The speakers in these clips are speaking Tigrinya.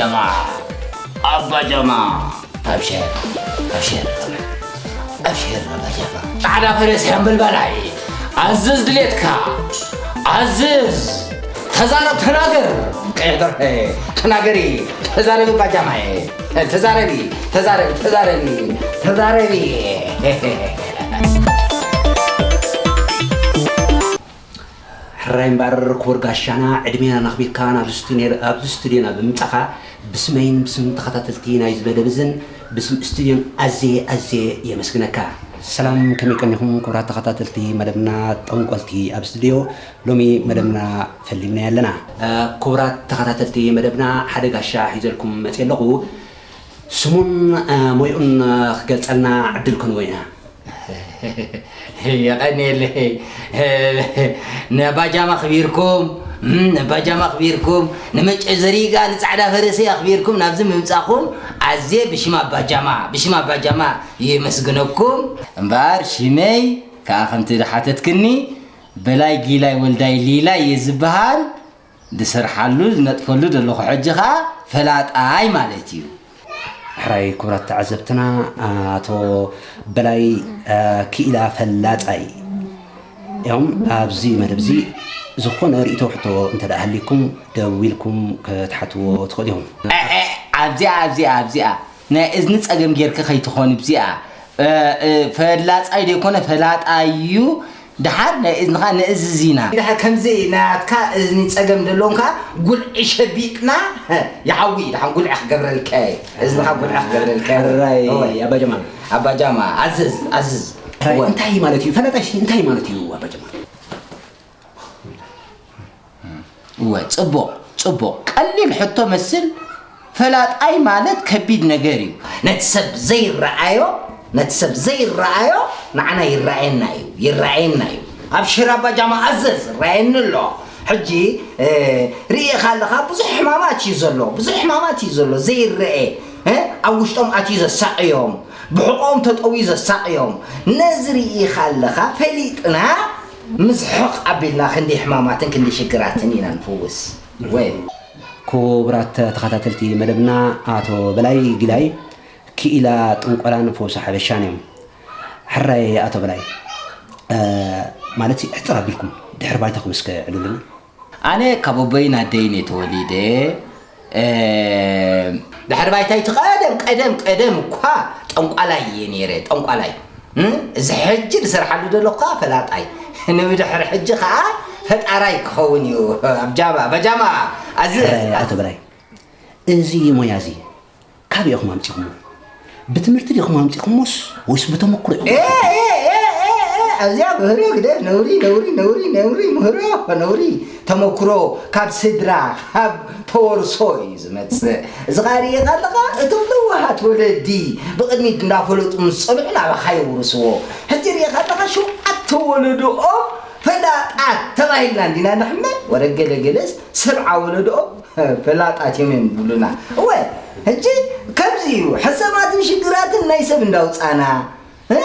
ኣባጃማ፣ ኣባጃማ፣ ኣብሸር፣ ኣብሸር፣ ኣብሸር ኣባጃማ። ጻዕዳ ፈረስ ሓምበልባላይ፣ ኣዝዝ ድሌትካ፣ ኣዝዝ፣ ተዛረብ፣ ተናገር። ቀይሕ ደርፌ፣ ተናገሪ፣ ተዛረቢ ኣባጃማይ፣ ተዛረቢ፣ ተዛረቢ፣ ተዛረቢ፣ ተዛረቢ። ሕራይ እምበኣር ክቡር ጋሻና፣ ዕድሜና ኣኽቢርካ ናብዚ ስቱድዮ፣ ኣብዚ ስቱድዮና ብምጻኻ ብስመይን ብስም ተኸታተልቲ ናይዚ መደብ እዝን ብስም ስቱድዮን ኣዝየ ኣዝየ የመስግነካ። ሰላም፣ ከመይ ቀኒኹም ክቡራት ተኸታተልቲ መደብና ጠንቆልቲ ኣብ ስቱድዮ? ሎሚ መደብና ፈሊምናዮ ኣለና። እ፣ ክቡራት ተኸታተልቲ መደብና ሓደ ጋሻ ሒዘልኩም መፅየ ኣለኹ። ስሙን፣ እ፣ ሞይኡን፣ እ፣ ክገልጸልና ዕድል ክንህቦ ኢና። የቐንየለይ። ነባጃማ ኣኽቢርኩም፣ እም፣ ነባጃማ ኣኽቢርኩም፣ ንመጨ ዘሪጋ ንጻዕዳ ፈረሰይ ኣኽቢርኩም ናብዚ ምምጻኹም ኣዝየ ብሽም ኣባጃማ፣ ብሽም ኣባጃማ የመስግነኩም። እምበኣር ሽመይ ከኣ ከምቲ ዝሓተትክኒ በላይ ጊላይ ወልዳይ ሊላይ እየ ዝበሃል። ዝሰርሓሉ ዝነጥፈሉ ዘለኹ ሕጂ ኸኣ ፈላጣይ ማለት እዩ። ሕራይ ክቡራት ተዓዘብትና፣ ኣቶ በላይ፣ እ፣ ክኢላ ፈላጣይ እዮም። ኣብዚ መደብ እዚ ዝኾነ ርእይቶ ሕቶ እንተ ደኣ ሃልይኩም ደዊልኩም ክትሓትዎ ትኽእሉ ኢኹም። እ፣ እ፣ ኣብዚኣ፣ ኣብዚኣ፣ ኣብዚኣ ናይ እዝኒ ጸገም ጌርኪ ከይትኾኒ ብዚኣ። እ፣ እ፣ ፈላጻይ ደይኮነ ፈላጣይ እዩ። ደሓር ናይ እዝንኻ ነእዝዚና። ደሓር ከምዚ ናትካ እዝኒ ጸገም ደሎንካ ጉልዒ ሸቢጥና፣ ሀ፣ ይሓዊ፣ ደሓን ጉልዒ ክገብረልካ እየ። እዝንኻ ጉልዒ ክገብረልካ እየ። ሕራይ፣ እወ። ኣባጃማ። ኣባጃማ፣ ኣዝዝ፣ ኣዝዝ። ሕራይ፣ እወ። እንታይ ማለት እዩ? ፈላጣይሲ እንታይ ማለት እዩ፣ ኣባጃማ? እወ፣ ጽቡቕ፣ ጽቡቕ። ቀሊል ሕቶ መስል፣ ፈላጣይ ማለት ከቢድ ነገር እዩ። ነቲ ሰብ ዘይረኣዮ፣ ነቲ ሰብ ዘይረኣዮ ንዓና ይረኣየና እዩ፣ ይረኣየና እዩ። ኣብሽር ኣባጃማ ኣዘዝ፣ ይረኣየኒ ኣሎ። ሕጂ፣ እ፣ ርኢኻ ኣለኻ፣ ብዙሕ ሕማማት እዩ ዘሎ፣ ብዙሕ ሕማማት እዩ ዘሎ፣ ዘይረኤ፣ እ፣ ኣብ ውሽጦም ኣትዩ ዘሳቕዮም፣ ብሕቖኦም ተጠውዩ ዘሳቕዮም። ነዚ ርኢኻ ኣለኻ፣ ፈሊጥና፣ ምስ ሕቕ ኣቢልና ክንደይ ሕማማትን ክንደይ ሽግራትን ኢና ንፍውስ። ወይ ክቡራት ተኸታተልቲ መደብና፣ ኣቶ በላይ ጊላይ ክኢላ ጥንቆላን ፈውሲ ሓበሻን እዮም። ሕራይ ኣቶ በላይ፣ እ፣ ማለት ሕጽር ኣቢልኩም ድሕሪ ባይታኹም እስከ ዕልሉና። ኣነ ካብ ኣቦይን ኣደይን እየ ተወሊደ። እ፣ ድሕሪ ባይታይ እቲ ቀደም፣ ቀደም፣ ቀደም እኳ ጠንቋላይ እየ ነይረ፣ ጠንቋላይ። እ፣ እዚ ሕጂ ዝሰርሓሉ ዘለኹ ከዓ ፈላጣይ። ንብድሕሪ ሕጂ ከዓ ፈጣራይ ክኸውን እዩ። ኣብ ጃማ፣ በጃማ፣ ኣዝዝ። ሕራይ ኣቶ በላይ፣ እዚ ሞያ እዚ ካበይ ኢኹም ኣምጺኹሞ? ብትምህርቲ ዲኹም ኣምጺኹሞስ ወይስ ብተመክሮ ኢኹም? ኤ፣ ኤ፣ ኤ፣ ኤ፣ ኤ፣ ኣብዚኣ ምህሮ ግደፍ፣ ነውሪ፣ ነውሪ፣ ነውሪ፣ ነውሪ፣ ምህሮ፣ ነውሪ። ተመክሮ ካብ ስድራ፣ ካብ ተወርሶ እዩ ዝመጽእ። እዚ ኸኣ ርኢኻ ኣለኻ፣ እቶም ለዋሃት ወለዲ ብቕድሚት እንዳፈለጡ ምስ ጸንሑ ናባኻ የውርስዎ። ሕጂ ርኢኻ ኣለኻ፣ ሸውዓተ ወለዶኦም ፈላጣት ተባሂልና እንዲና ንሕመ፣ ወረ ገለ ገለስ ሰብዓ ወለዶኦም ፈላጣት እዮም እዮም ዝብሉና። እወ፣ ሕጂ ከምዚ እዩ። ሕሰማትን ሽግራትን ናይ ሰብ እንዳውጻና፣ እ?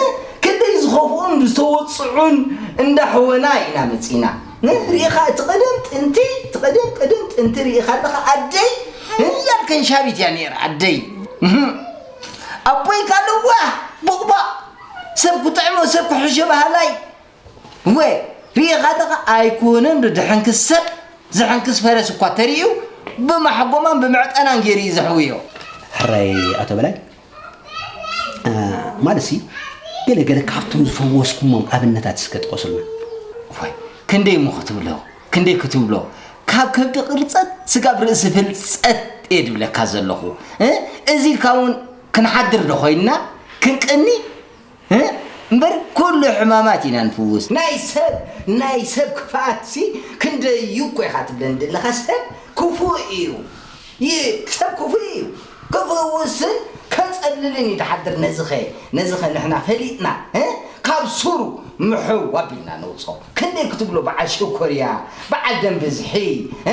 ክንደይ ዝኸፍኡን ዝተወጽዑን እንዳሕወና ኢና መጺና። እ? ርኢኻ እቲ ቀደም ጥንቲ፣ እቲ ቀደም፣ ቀደም ጥንቲ ርኢኻ ኣለኻ ኣደይ፣ እ? እያ ከንሻቢት እያ ነይራ ኣደይ። እህ። ኣቦይ ከኣ ለዋህ፣ ቦቕባቕ፣ ሰብ ክጥዕሞ፣ ሰብ ክሕሾ በሃላይ። እወ፣ ርኢኻ ኣለኻ ኣይኮነን ዶ ድሕንክስ ሰብ፣ ዝሕንክስ ፈረስ እኳ ተርእዩ ብማሕጎማን ብምዕጠናን ገይሩ እዩ ዘሕውዮ። ሕራይ ኣቶ በላይ፣ እ፣ ማለትሲ ገለ ገለ ካብቶም ዝፈወስኩሞም ኣብነታት እስከ ጥቐሱልና። እፎይ፣ ክንደይ እሞ ክትብሎ፣ ክንደይ ክትብሎ። ካብ ከብዲ ቅርጸት ስጋብ ርእሲ ፍልጸት እየ ድብለካ ዘለኹ። እ፣ እዚ ኢልካ እውን ክንሓድር ዶ ኮይንና? ክንቅኒ? እ? እምበር ኩሉ ሕማማት ኢና ንፍውስ። ናይ ሰብ፣ ናይ ሰብ ክፍኣትሲ ክንደይ እዩ እኮ ኢኻ ትብለኒ ዘለኻ። ሰብ ክፉእ እዩ። ይ-፣ ሰብ ክፉእ እዩ። ክፍውስን ከጸልልን እዩ ድሓድር። ነዚኸ፣ ነዚኸ ንሕና ፈሊጥና፣ እ? ካብ ሱሩ ምሕው ኣቢልና ነውጾ። ክንደይ ክትብሎ በዓል ሽኮርያ፣ በዓል ደም ብዝሒ፣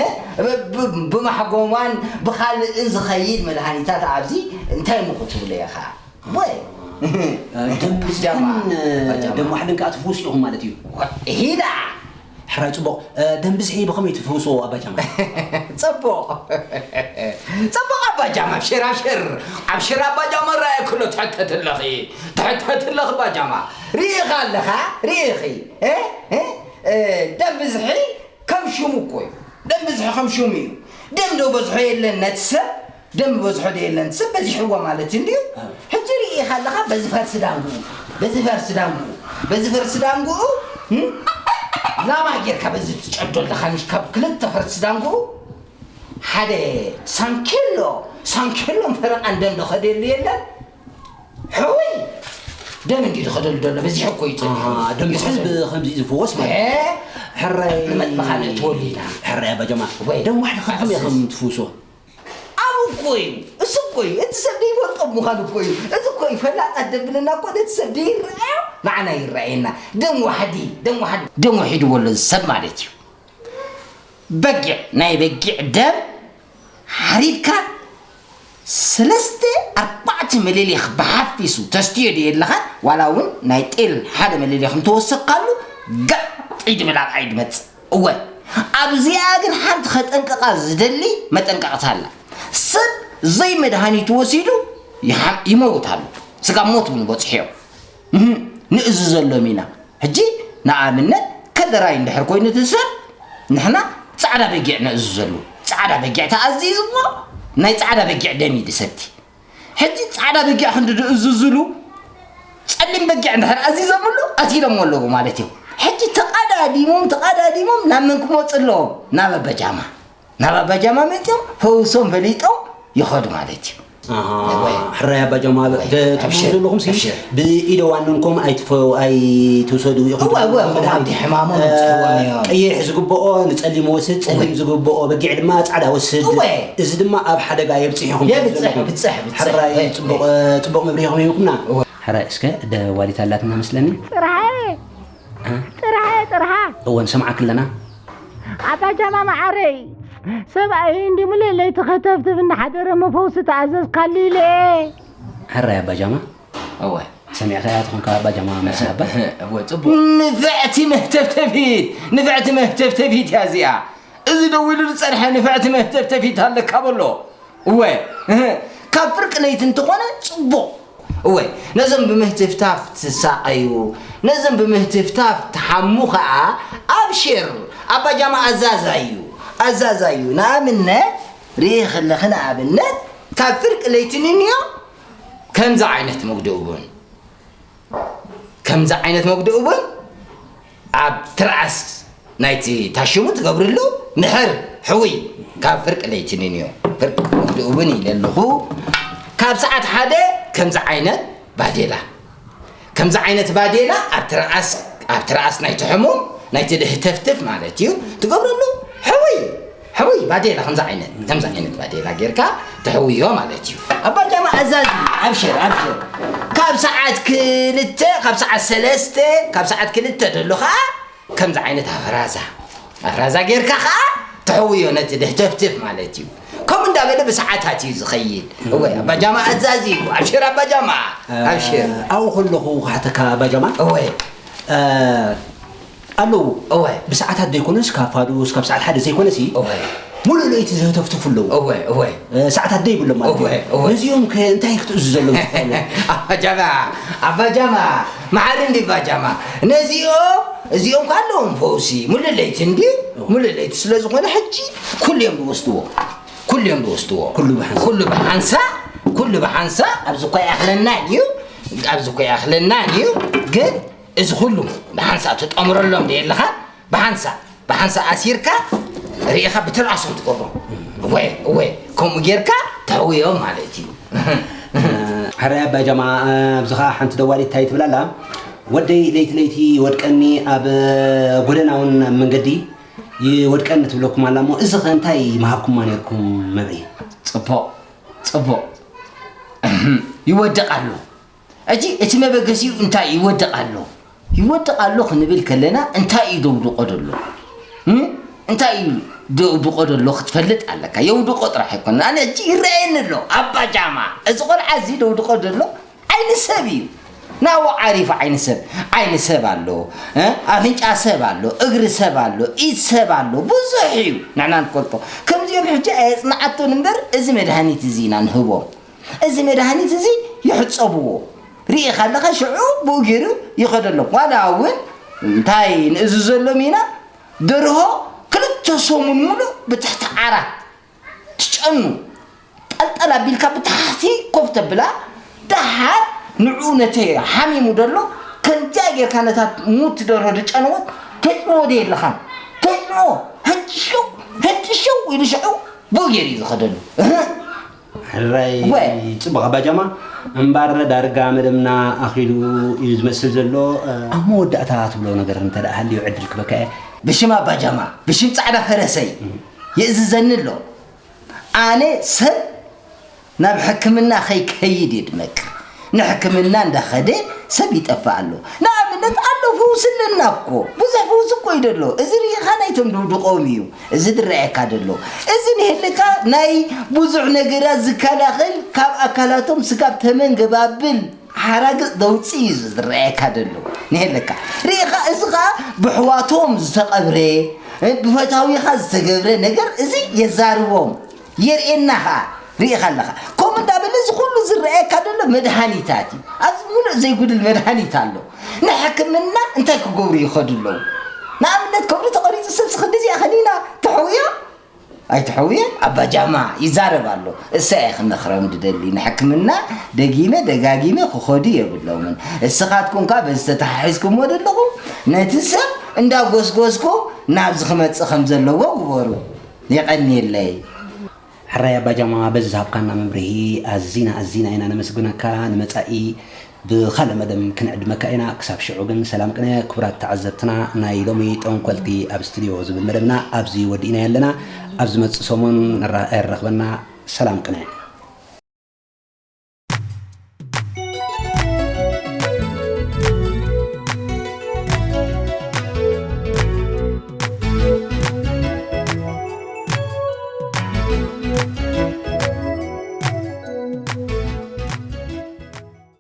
እ? ብ-፣ ብ-፣ ብማሕጎማን ብኻልእን ዝኸይድ መድሃኒታት ኣብዚ እንታይ እሞ ክትብሎ ኢኻ? ወይ። ደም ብዝሕን፣ ጃማ፣ እ፣ ጃማ። ደም ዋሕድን ከኣ ትፍውሱ ኢኹም ማለት እዩ። ሂዳ። ሕራይ ጽቡቕ። እ፣ ደም ብዝሒ ብኸመይ ትፍውስዎ ኣባ ጃማ? ጽቡቕ። ጽቡቕ ኣባጃማ፣ ኣብሽር፣ ኣብሽር። ኣብሽር ኣባጃማ፣ ራእየ ክሎ ትሕተት ኣለኺ። ትሕተት ኣለኺ ኣባጃማ። ርኢኻ ኣለኻ፣ ርኢኺ። እ? እ? እ፣ ደም ብዝሒ ከም ሽሙ እኮ እዩ። ደም ብዝሒ ከም ሽሙ እዩ። ደም ዶ በዝሖ የለን ነቲ ሰብ? ደም በዝሖ ዶ የለን? ሰብ በዚሕዎ ማለት እዩ እንድዩ። ሕጂ ርኢኻ ኣለኻ፣ በዚ ፈርሲ ዳንጉኡ፣ በዚ ፈርሲ ዳንጉኡ፣ በዚ ፈርሲ ዳንጉኡ፣ እም? ላማ ጌርካ በዚ ትጨዶ ኣለኻ፣ ምሽ ካብ ክልተ ፈርሲ ዳንጉኡ ሓደ ሳንኪሎ፣ ሳንኪሎን ፈረቓን ደም ዶ ኸደሉ የለን? ሕውይ! ደም እንድዩ ዝኸደሉ ዘሎ፣ በዚሑ እኮ እዩ ጸኒሑ። ኣሃ፣ ደም ዝኸደሉ። ብሕዝቢ ከምዚ እዩ ዝፍወስ ማለት እዩ። እ? ሕራይ ንመጥበኻ ንእትወሉ ኢና። ሕራይ ኣባጃማ። ወይ። ደም ዋሕዲ ከመይ ከም ትፍውሶ? ኣብኡ እኮ እዩ፣ እሱ እኮ እዩ፣ እቲ ሰብ ዘይፈልጦ ምዃኑ እኮ እዩ። እዚ እኮ እዩ ፈላጣት ደብለና እኮ ነቲ ሰብ ዘይረኣዮ ንዓና ይረኣየና። ደም ዋሕዲ፣ ደም ዋሕዲ፣ ደም ወሒድዎ ኣሎ እዚ ሰብ ማለት እዩ። በጊዕ፣ ናይ በጊዕ ደም ሓሪድካ ሰለስተ ኣርባዕተ መለሊኽ ብሓፊሱ ተስትዮ ድየ ኣለኻ? ዋላ እውን ናይ ጤል ሓደ መለሊኽ እንተወሰኽካሉ ጋጥ ኢድብል ኣብኣ እዩ ድመጽእ። እወ፣ ኣብዚኣ ግን ሓንቲ ከጠንቅቓ ዝደሊ መጠንቀቕታ ኣላ። ሰብ ዘይመድሃኒቱ ወሲዱ ይሓም-፣ ይመውት ኣሎ። ስጋብ ሞት እውን በጽሑ እዮም። እህ፣ ንእዝዘሎም ኢና። ሕጂ ንኣብነት ከደራይ እንድሕር ኮይኑ እቲ ሰብ፣ ንሕና ጻዕዳ በጊዕ ነእዝዘሉ። ጻዕዳ በጊዕ ተኣዚዝዎ፣ ናይ ጻዕዳ በጊዕ ደም እዩ ድሰቲ። ሕጂ ጻዕዳ በጊዕ ክንዲ ድእዝዝሉ፣ ጸሊም በጊዕ እንድሕር ኣዚዞምሉ፣ ቀቲሎምዎ ኣለዉ ማለት እዩ። ሕጂ ተቓዳዲሞም፣ ተቓዳዲሞም ናብ መን ክመጹ ኣለዎም? ናብ ኣባጃማ። ናብ ኣባጃማ መጺኦም ፈውሶም ፈሊጦም ይኸዱ ማለት እዩ። ኣሃ፣ እወ። ሕራይ ኣባጃማ፣ እወ። ደ-፣ ትብሉ ኣብሽር፣ ዘለኹም ሲ ኣብሽር። ብኢደ ዋንንኩም ኣይትፈ-፣ ኣይትውሰዱ ኢኹም እወ፣ እወ፣ ትብሉ እወ፣ ዘለኹም። ኣብቲ ሕማሞም እ፣ ይጽሕዎም እዮም። ቀይሕ ዝግብኦ ንጸሊም ወስድ፣ ጸሊም እወ። ዝግብኦ በጊዕ ድማ ጻዕዳ ወስድ። እወ። እዚ ድማ ኣብ ሓደጋ የብጽሕ ኢኹም ትብሉ የብጽሕ፣ ዘለኹም። ብጽሕ፣ ብጽሕ። ሕራይ እወ፣ ጽቡቕ፣ እወ። እ፣ ጽቡቕ መብርሂ ኢኹም ሂብኩምና። እወ። ሕራይ እስከ ደ ዋሊት ኣላትና መስለኒ። ጥርሃየ፣ እ? ጥርሃየ፣ ጥርሃ። እወ፣ ንሰምዓኪ ኣለና። ኣባጃማ መዓረይ፣ ሰብኣይ እንዲ ሙሉእ ለይቲ ከተብትብ እናሓደረ መፈውሲ ተኣዘዝካሉ ኢለ። ሕራይ ኣባጃማ። እወ። ሰሚዕካያ ትኾንካ ኣባጃማ መልሲ ሃባ? እወ፣ ጽቡቕ። ንፍዕቲ መህተፍተፊት፣ ንፍዕቲ መህተፍተፊት እያ እዚኣ። እዚ ደዊሉ ዝጸንሐ ንፍዕቲ መህተፍተፊት ኣለካ በሎ። እወ፣ እህ፣ ካብ ፍርቂ ለይቲ እንተኾነ ጽቡቕ። እወ፣ ነዞም ብምህትፍታፍ ትሳቐዩ፣ ነዞም ብምህትፍታፍ ትሓሙ ኸኣ ኣብሽር፣ ኣባጃማ ኣዛዛዩ፣ ኣዛዛዩ። ንኣብነት፣ ርኢ ከለኺ ንኣብነት፣ ካብ ፍርቂ ለይቲ ንንዮ ከምዚ ዓይነት መጉድኡ እውን ከምዚ ዓይነት መጉድኡ እውን ኣብ ትርኣስ ናይቲ ታሽሙ ትገብርሉ ምሕር ሕውይ ካብ ፍርቂ ለይቲ ንንዮ ፍርቂ መጉድኡ እውን ኢለ ኣለኹ። ካብ ሰዓት ሓደ ከምዚ ዓይነት ባዴላ፣ ከምዚ ዓይነት ባዴላ ኣብ ትርኣስ፣ ኣብ ትርኣስ ናይቲ ሕሙም፣ ናይቲ ድህተፍትፍ ማለት እዩ፣ ትገብረሉ ሕውይ፣ ሕውይ ባዴላ፣ ከምዚ ዓይነት፣ ከምዚ ዓይነት ባዴላ ጌርካ ትሕውዮ ማለት እዩ። ኣባጃማ ኣዛዚ፣ ኣብሽር፣ ኣብሽር። ካብ ሰዓት ክልተ፣ ካብ ሰዓት ሰለስተ፣ ካብ ሰዓት ክልተ ደሎ ኸዓ ከምዚ ዓይነት ኣፍራዛ፣ ኣፍራዛ ጌርካ ኸዓ ትሕውዮ ነቲ ድህተፍትፍ ማለት እዩ። ከምኡ እንዳበለ ብሰዓታት እዩ ዝኸይድ። እወ፣ ኣባጃማ ኣዛዚ እዩ። ኣብሽር ኣባጃማ፣ እ፣ ኣብሽር። ኣብኡ ከለኹ ክሓተካ ኣባጃማ። እወ። እ፣ ኣለዉ። እወ። ብሰዓታት ዘይኮነስ፣ ካብ ፋዱስ፣ ካብ ሰዓት ሓደ ዘይኮነሲ፣ እወ። ሙሉእ ለይቲ ዘህተፍትፉ ኣለዉ። እወ፣ እወ። እ፣ ሰዓታት ደይብሎም ማለት እዩ። እወ፣ እወ። ነዚኦም ከ እንታይ ክትእዝዘሎም ትኽእል? ኣባጃማ፣ ኣባጃማ፣ መሓሪ እንዲ ኣባጃማ። ነዚኦም፣ እዚኦም ከ ኣለዎም ፈውሲ። ሙሉእ ለይቲ እንዲ፣ እወ። ሙሉእ ለይቲ ስለ ዝኾነ ሕጂ ኩሉ እዮም ዝወስድዎ። ኩሉ እዮም ዝወስድዎ። ኩሉ ብሓንሳእ። ኩሉ ብሓንሳእ፣ ኩሉ ብሓንሳእ፣ ኣብዚ እኮ ኣይኣኽለናን እዩ። ኣብዚ እኮ ኣይኣኽለናን እዩ። ግን እዚ ኩሉ ብሓንሳእ ትጠምረሎም ዶ የለኻ? ብሓንሳእ፣ ብሓንሳእ ኣሲርካ ርኢኻ ብትርኣሶም ትገብሮም። እወ፣ እወ፣ ከምኡ ጌርካ ተሕውዮም ማለት እዩ። ሕራይ ኣባጃማ፣ ኣብዚ ኸዓ ሓንቲ ደዋሊት እንታይ ትብል ኣላ? "ወደይ ለይቲ ለይቲ ይወድቀኒ፣ ኣብ ጎደና እውን ኣብ መንገዲ ይወድቀኒ" ትብለኩም ኣላ እሞ፣ እዚ ኸ እንታይ ምሃብኩማ ነይርኩም መብርሂ? ጽቡቕ፣ ጽቡቕ። ይወድቕ ኣሎ። ሕጂ እቲ መበገሲኡ እንታይ ይወድቕ ኣሎ? ይወድቕ ኣሎ ክንብል ከለና እንታይ እዩ ደውድቆ ዘሎ? እም? እንታይ እዩ ደውድቆ ዘሎ ክትፈልጥ ኣለካ። የውድቆ ጥራሕ ኣይኮነን። ኣነ ሕጂ ይረኣየኒ ኣሎ። ኣባ ጃማ፣ እዚ ቆልዓ እዚ ደውድቆ ዘሎ ዓይኒ ሰብ እዩ። ናብኡ ዓሪፉ ዓይኒ ሰብ፣ ዓይኒ ሰብ ኣሎ፣ እ? ኣፍንጫ ሰብ ኣሎ፣ እግሪ ሰብ ኣሎ፣ ኢድ ሰብ ኣሎ። ብዙሕ እዩ ንሕና ንፈልጦ። ከምዚ ሕጂ ኣየጽንዓቶን እምበር፣ እዚ መድሃኒት እዚ ኢና ንህቦም። እዚ መድሃኒት እዚ ይሕጸብዎ። ርኢኻ ኣለኻ፣ ሽዑ ብኡ ገይሩ ይኸደሎም። ዋላ እውን እንታይ ንእዝዘሎም ኢና፣ ደርሆ ክልተ ሰሙን ሙሉእ ብትሕቲ ዓራት ትጨኑ። ጠልጠል ኣቢልካ ብታሕቲ ኮፍ ተብላ፣ ደሓር ንዕኡ ነቲ ሓሚሙ ደሎ ከምዚኣ ጌርካ ነታ ሙት ደርሆ ዝጨነወት ተጭንዎ ዶ የለኻን? ተጭንዎ፣ ህጭሽው፣ ህጭሽው ኢሉ ሽዑ ብኡ ገይሩ እዩ ዝኸደሉ። እህ። ሕራይ ወይ። ጽቡቕ ኣባጃማ። እምባር ዳርጋ መደብና ኣኺሉ እዩ ዝመስል ዘሎ። ኣብ መወዳእታ ትብሎ ነገር እንተ ደኣ ሃልዩ ዕድል ክበካ እየ። ብሽም ኣባጃማ፣ ብሽም ጻዕዳ ፈረሰይ የእዝዘኒ ኣሎ። ኣነ ሰብ ናብ ሕክምና ከይከይድ ይድመቅ። ንሕክምና እንዳኸደ ሰብ ይጠፍእ ኣሎ። ንኣብነት ኣሎ፣ ፍውስ ኣለና እኮ። ብዙሕ ፍውስ እኮ እዩ ደሎ። እዚ ርኢኻ ናይቶም ድውድቆም እዩ። እዚ ዝረኣየካ ደሎ። እዚ ንህልካ ናይ ብዙሕ ነገራት ዝከላኸል፣ ካብ ኣካላቶም ስጋብ ተመን ገባብል ሓራግጽ ደውጽእ እዩ ዝረኣየካ ደሎ። ንህልካ ርኢኻ፣ እዚ ኸኣ ብሕዋቶም ዝተቐብረ፣ ብፈታዊኻ ዝተገብረ ነገር እዚ የዛርቦም። የርእየና ኸዓ። ርኢኻ ኣለኻ። ከምኡ እንዳበለ እዚ ኩሉ ዝረኣየካ ዘሎ መድሃኒታት እዩ። ኣብዚ ሙሉእ ዘይጉድል መድሃኒት ኣሎ። ንሕክምና እንታይ ክገብሩ ይኸዱ ኣለዉ? ንኣብነት ከብዱ ተቐሪጹ ሰብ ስኽዲ እዚኣ ከኒና ትሕውዮ? ኣይትሕውዮ? ኣባጃማ ይዛረብ ኣሎ። እሳ እየ ክመኽሮም ድደሊ። ንሕክምና ደጊመ ደጋጊመ ክኸዱ የብሎምን። እስኻትኩም ከኣ በዚ ተተሓሒዝኩምዎ ዘለኹም ነቲ ሰብ እንዳጎስጎስኩም ናብዚ ክመጽእ ከም ዘለዎ ግበሩ። የቐንየለይ። ሕራይ ኣባጃማ፣ በዚ ዝሃብካና መብርሂ ኣዚና ኣዚና ኢና ነመስግነካ። ንመጻኢ ብኻልእ መደብ ክንዕድመካ ኢና። ክሳብ ሽዑ ግን ሰላም ቅነ። ክቡራት ተዓዘብትና፣ ናይ ሎሚ ጠንቆልቲ ኣብ ስቱድዮ ዝብል መደብና ኣብዚ ወዲእና ኣለና። ኣብ ዝመጽእ ሰሙን ንራኸበና። ሰላም ቅነ።